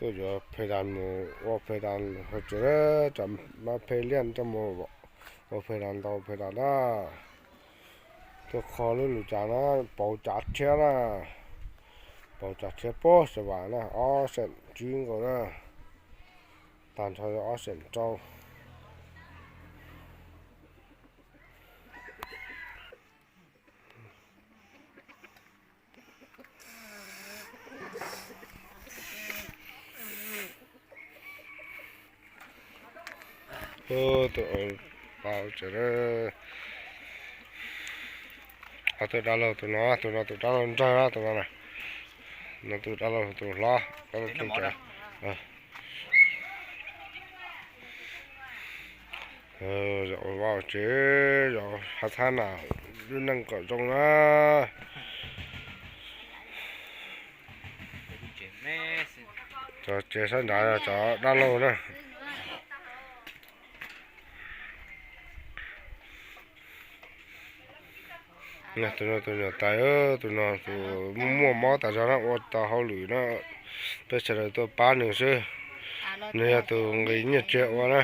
Tuaj yuav phe das mus ua phe das hauv tsev, tsam mab phe liaj tuaj mus ua phe das ntau phe das na. Tuaj kho lub lus cas na, pauv cav rhiab na, pauv cav rhiab puag xya vas na, ob xeem tsib nkaus na, tag nrho yog ob xeem rau. Tus, tus dab laug, tus no, tus no tus dab laug ntsawg na, tus no na, no tus dab laug tus hlob, dab laug tub tsev. Zaum vaj tsev, zaum hav thab na, lub neej kom zoo na. Cov tsev sab nrad cov dab laug na. Tus no tus niam tais, tus no tus muaj mob tas zog na, ua tau hauj lwm na, peb sawv daws tuaj pab nws xwb. Nws yog tus nqis nyiaj txiag ua na.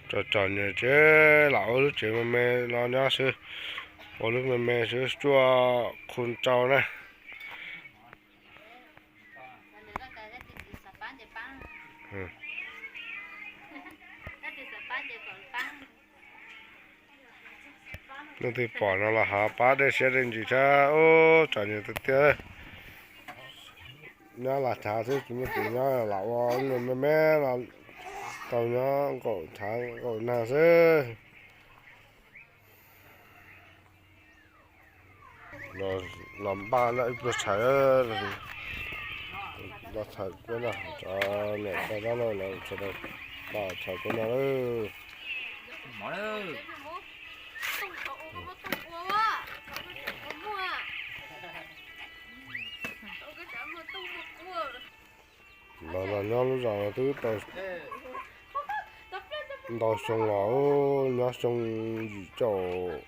Tsom tsom nyem tsev, lam ua lub tsev me me no nyob xwb, ua lub me me xwb, cuaj khu rau na. Leej twg pom no los ho pab dej siab dej ntsws thiab, ub, tsom nyem tiag tiag. Nyob lam chav xwb, tsis muaj tus nyob lam ua me me los tau nyob nkaum chav nkaum nag xwb. Los npaj noj ib pluag tshais, noj tshais, cov niam cov txiv los sawv daws npaj tshais rau noj lawm. Los los nyob lub zos no twb tau ntau xyoo los, nyob xyoo yim caum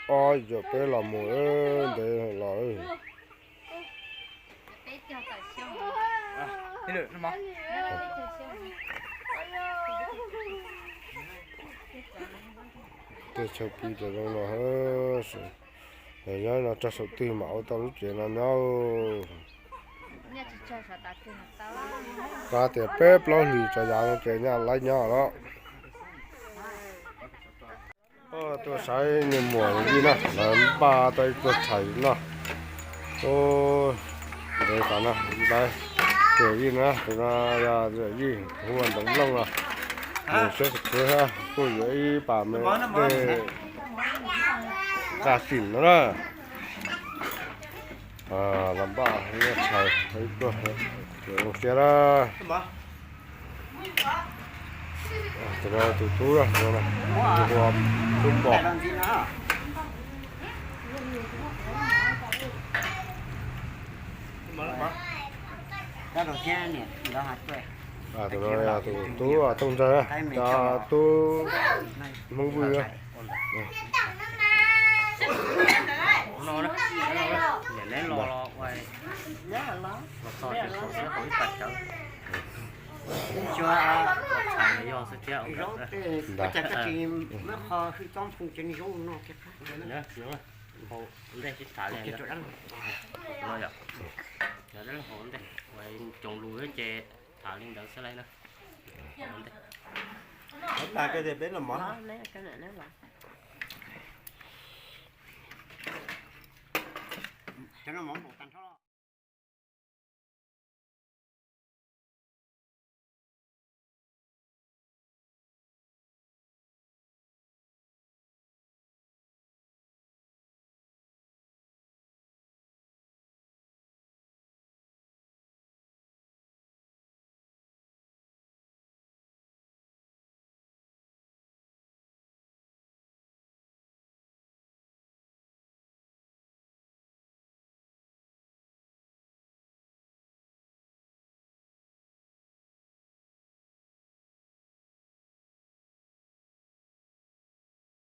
ob yim caum peb los mus ntev los. Tej chaw pw tas zoo los, nyob no tso saum twg mam ua tau lub tsev no nyob. Kav tias peb plaub hlis tso yav no ces nyaj laib nyob lawm. Tuaj saib niag muam yij na, lawv npaj tau ib pluag tshais noj. Ub, ntev tas no, tais tes yij na, tus no yog yij hu ua Ntxoov Nplooj no. Nws siab tsis khwv thiab, kuj yuav ib pas me dej nqaj xim no na. Los npaj ib pluag tshais, ib pluag, zoo siab na. Tus no tus tub, tus hu ua Tub Npos. Tus no yog tus tub Tooj Ntxawg, cov tub Hmoob Vwj. Ntag. Ntej sib tham li ntawd, no yog, yog dab laug hauv ntej ua coos lus ces tham li ntawd xwb lauj na. Hauv ntej. Hauv tas koj tias peb los mov. Cov no mov npaum tag.